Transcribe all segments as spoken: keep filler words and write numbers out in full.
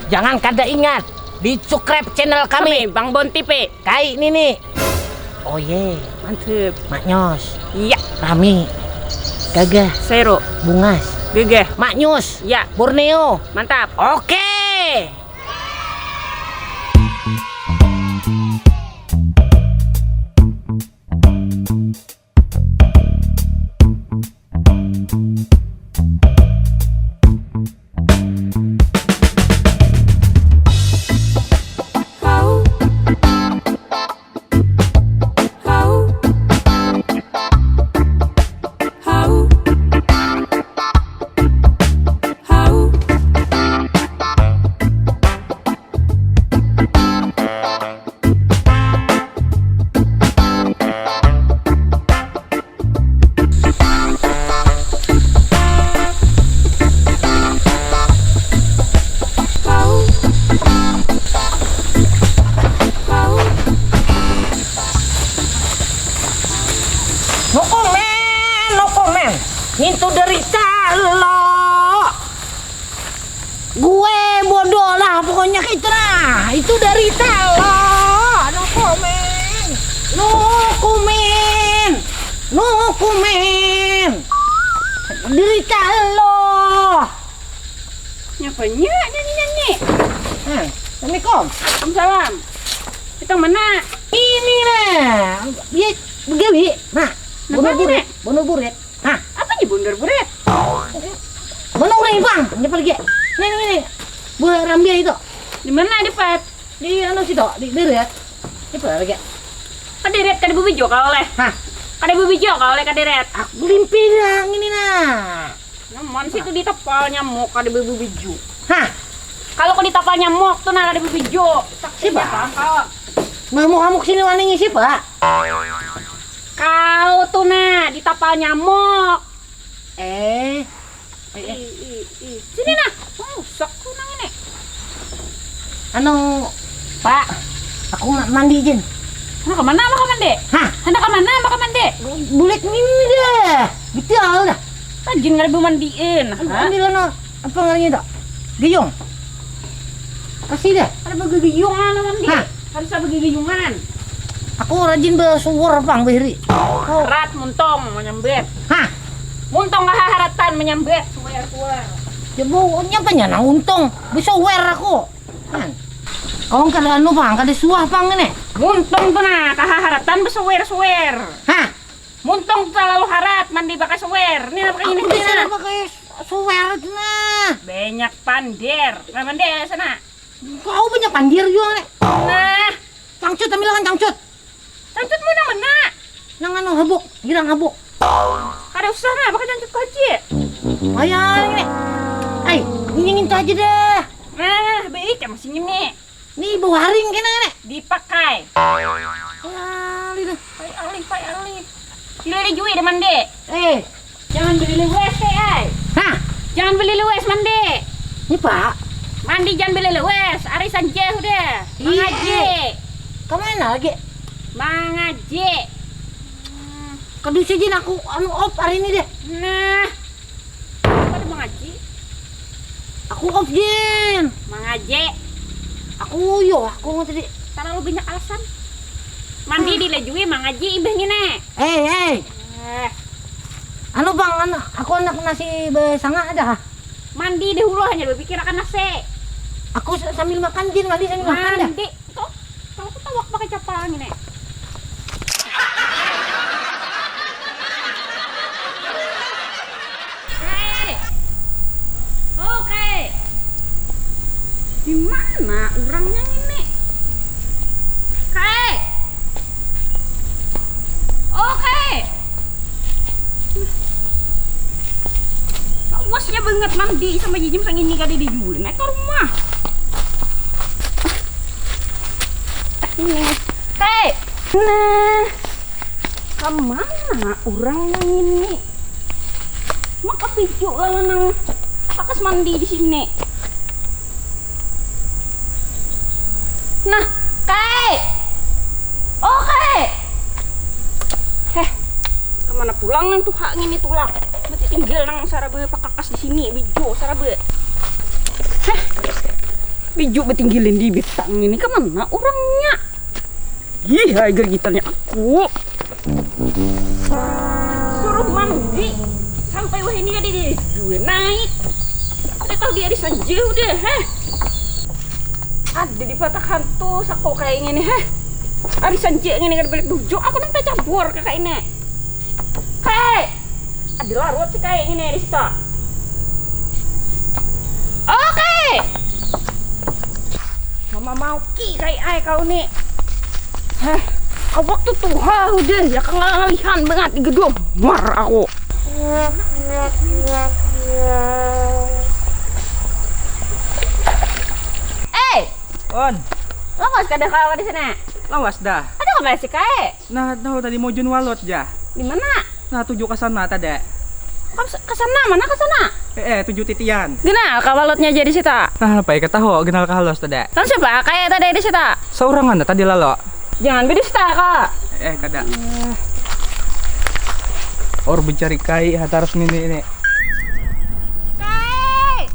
Jangan kada ingat di subscribe channel kami, Bang Bon T V. Kai nini. Oh ye, mantep. Maknyos. Iya. Rami. Gagah. Sero. Bungas. Gagah. Maknyus. Ya. Borneo. Mantap. Oke. No comment, no comment. Ngintu derita lo. Gue bodoh lah pokoknya kita lah. Itu derita lo. No comment. No comment. No comment. Derita lo. Nyapanya nyanyi-nyanyi? Nah, Assalamualaikum. Waalaikumsalam. Kita mana? Ini nah. Dia begawi. Nah, Nah, bunuh mana? Burit. Bunuh burit. Nah, Apa nih bundar burit? Mana orang bang? Nyapa lagi? Nih nih nih. Buah rambia itu. Di mana dapat? Di anu situ, di deret. Nyapa lagi? Kaderet kada bebejo kalau leh. Hah? Kada bebejo kalau leh kaderet. Aku limpi yang ini nah. Nyaman situ di tepal nyamuk kada bebejo. Hah? Kalau kau di tepal nyamuk tuh nah kada bebejo. Siapa? Mamuk-mamuk sini wani ngisi pak. Kau tuh nah di tapal nyamuk. Eh. Ih, ih, ih. Sini nah. Rusak tuh nang ini. Anu, Pak, aku ma- mandi jin. Nah, kemana maka mandi? Hah? Hendak kemana maka mandi? Bulik ini dah. Betul dah. Rajin nggak ada mandiin. Hah? Ambil anu, apa ngarannya itu? Geyung. Kasih dah. Ada bagagayungan awan di. Hah? Harus ada bagagayungan. Aku rajin bersuwur pang bahiri. Rat muntung menyambit. Hah? Muntung kahaharatan menyambit suwer-suwer. Ya baunya apa nang untung? Bersuwer aku. Kan. Kau kada anu pang, kada suah pang ini. Muntung tu nah kahaharatan bersuwer-suwer. Hah? Muntung terlalu harat mandi pakai suwer. Ini apa ini? Aku bisa pakai suwer tu nah. Banyak pandir. Nah, mandi sana. Kau banyak pandir jua nih. Nah, cangcut ambil kan cangcut. Cangcut mana mana? Nang anu habuk, girang habuk. Kada usah nah, pakai cangcut kau aja. Payah ini. Ai, ini minta aja dah. Nah, baik ya masih ini. Ni bawaring kena nih. Dipakai. Alih dah. Pai alih, pai alih. Dilili jui dah mandi. Eh, Jangan beli lewes teh ai. Hah? Jangan beli lewes mandi. Ni pak. Mandi jangan beli lewes. Arisan jeh udah. Mangaji. Kemana lagi? Mangaji. Kedua saja aku anu op hari ini deh. Nah. Pada mangaji. Aku op jin. Mangaji. Aku yo aku tadi. Terlalu banyak alasan. Mandi dilejui mangaji ibah ngini. Eh, eh. Eh. Anu bang, anu, aku anak nasi besanga ada kah? Mandi dahulu hanya berpikir akan nasi. Aku sambil makan jin, mandi sambil makan dah. Mandi. Tuh, kalau aku tawak pakai capal ini. Oke. Di mana orangnya ini? Kae. Oke. Awasnya banget mandi sama jijim sang ini kada dijui naik ke rumah. Kae. Nah. Kemana orang yang ini? Maka pijuk lah nang pakas mandi di sini. Nah, kai. Oh, kai. Heh, kemana pulang nang tuha ngini tulak? Berarti tinggal nang sarabe pakakas di sini, bijo sarabe. Heh. Biju betinggilan di betang ini, kemana orangnya? Ih, hai, gergitannya aku. Suruh mandi sampai wah ini ada di dua naik. Ada tahu dia di sanja udah, heh. Ada di patah hantu sako kayak gini, heh. Ari sanja ini kada balik bujuk, aku nang tacabur kakak ini. Hei, ada larut sih kayak gini di situ. Oke. Mama mau ki kayak ai kau nih. Heh, awak tuh tuha udah ya kengalihan banget di gedung. Muar aku. Eh, On, lawas kada kawa di sana. Lawas dah. Ada kemana si kae? Nah, tahu tadi mau jun walot jah. Di mana? Nah, tuju ka sana tadi. Kam ke sana, mana ke sana? Eh, eh, tuju titian. Genal ka walotnya jadi sita. Nah, apa ya ketahu genal ka halos tadi. Kan siapa kayak tadi di sita? Seorang anda tadi lalo. Jangan beda sita ka. Eh, eh, kada. Or mencari kai ha tarus nini ini. Kai.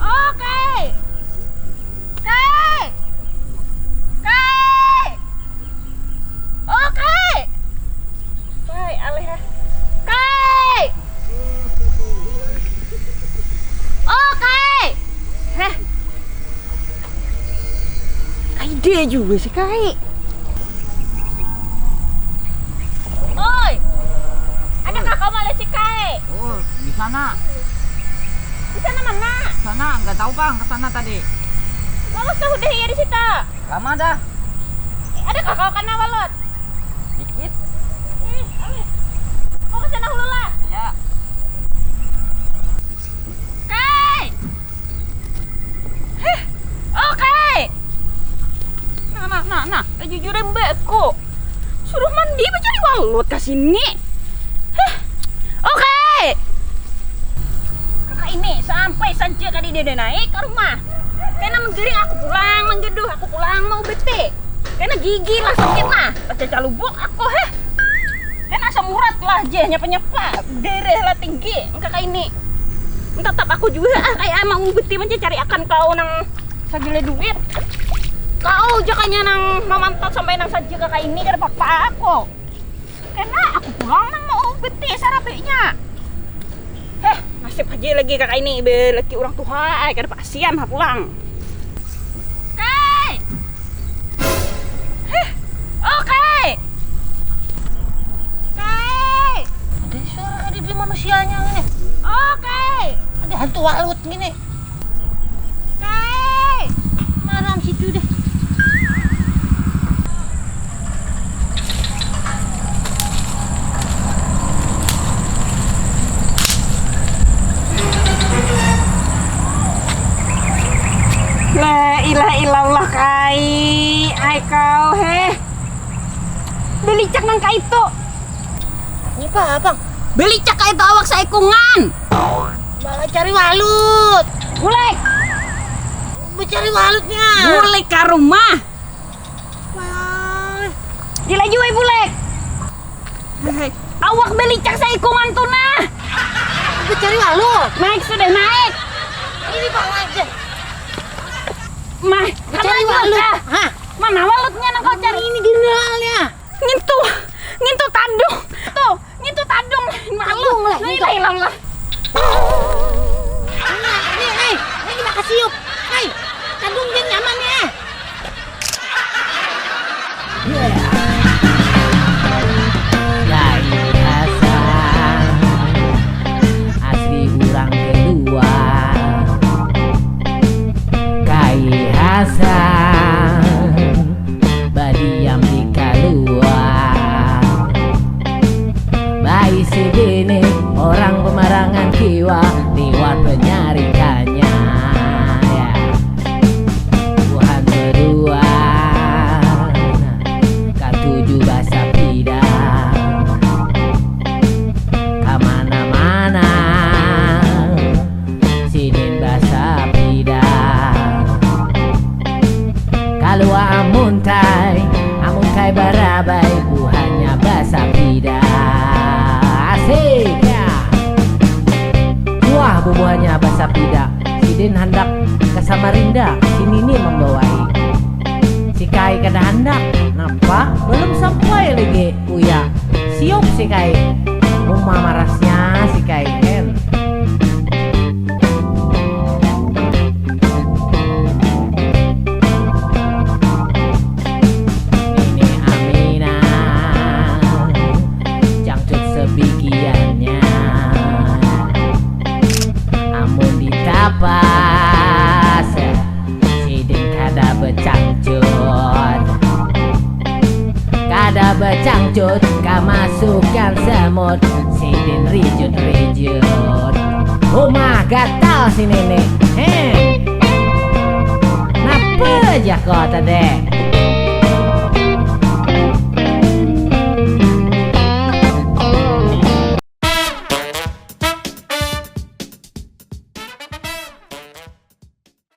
Oh, kai. Kai. Kai. Oh, kai. Kai, alih ah. Kai. Oh, kai. Heh. Kai dia juga sih, kai. Oi. Ada kakak malah si kai. Oh, di sana. Di sana mana? Sana, nggak tahu bang, ke sana tadi. Lawas kah udah iya di situ? Lama dah. Ada kakak kena walot. Dikit. Ih, alis. Kau ke sana hulu lah. Ya. Kai. Heh. Oh, kai. Nah, nah, nah, nah. Kejujuran mbakku. Suruh mandi mencari walut ke sini. Heh. Oh, kai. Kakak ini sampai saja kali dia naik ke rumah. Kena menggiring aku pulang, menggeduh aku pulang mau bete. Kena gigi lah sakit lah. Pecah calubuk aku heh. Kena asam urat lah je nyapa-nyapa. Darah lah tinggi kakak ini. Tetap aku juga ah kayak mau bete mencari akan kau nang sagila duit. Kau jakanya nang mamantat sampai nang saja kakak ini kada apa-apa aku. Karena aku pulang nang mau bete sarabeknya. Heh, nasib aja lagi kakak ini belaki orang tuha, ay kada pasian ha pulang. Kai. Heh, oh kai. Kai. Ada suara ada di manusianya ini. Oh kai. Ada hantu walut gini. Kai. Maram situ deh. La ilaha illallah kai. Ai kau heh. Belicak nang kaitu. Ini apa, Bang? Belicak kaitu awak saikungan. Bala cari walut. Bulek. Mencari walutnya. Bulek ke rumah. Wah. Dilaju ai bulek. Hei. Awak belicak saikungan tu nah. Mencari walut. Naik sudah naik. Ini bang aja. Mah, mencari walut. Hah? Mana walutnya nang kau cari? Ini genialnya. Ngintu, ngintu tadung. Tuh, ngintu tadung. Tadung lah, ngintu. Hilang lah. Ini, ini, ini, ini kita kasiup. Hei, tadung dia nyaman ya. Kai Hasan asli urang kedua. Kai Hasan badiam di kaluar. Baisi bini orang pemarangan kiwa liwat penyarikannya. Ya. Tuhan berdua katuju basapida kamana-mana. Sidin basapida. Kalua amun kai, amun kai barabai buhannya basapida. Asik ya. Wah bubuhannya basapida. Din handak ke Samarinda, si Nini membawai. Si Kai kada handak, napa? Belum sampai lagi, uya. Siok si Kai. Uma marasnya si Kai, hen. Nini Aminah, cangcut sebigiannya. Amun ditapas, sidin kada becangcut. Kada becangcut, kamasukan semut, sidin rijut-rijut. Uma gatal si Nini, hen. Napa ja ko tadi?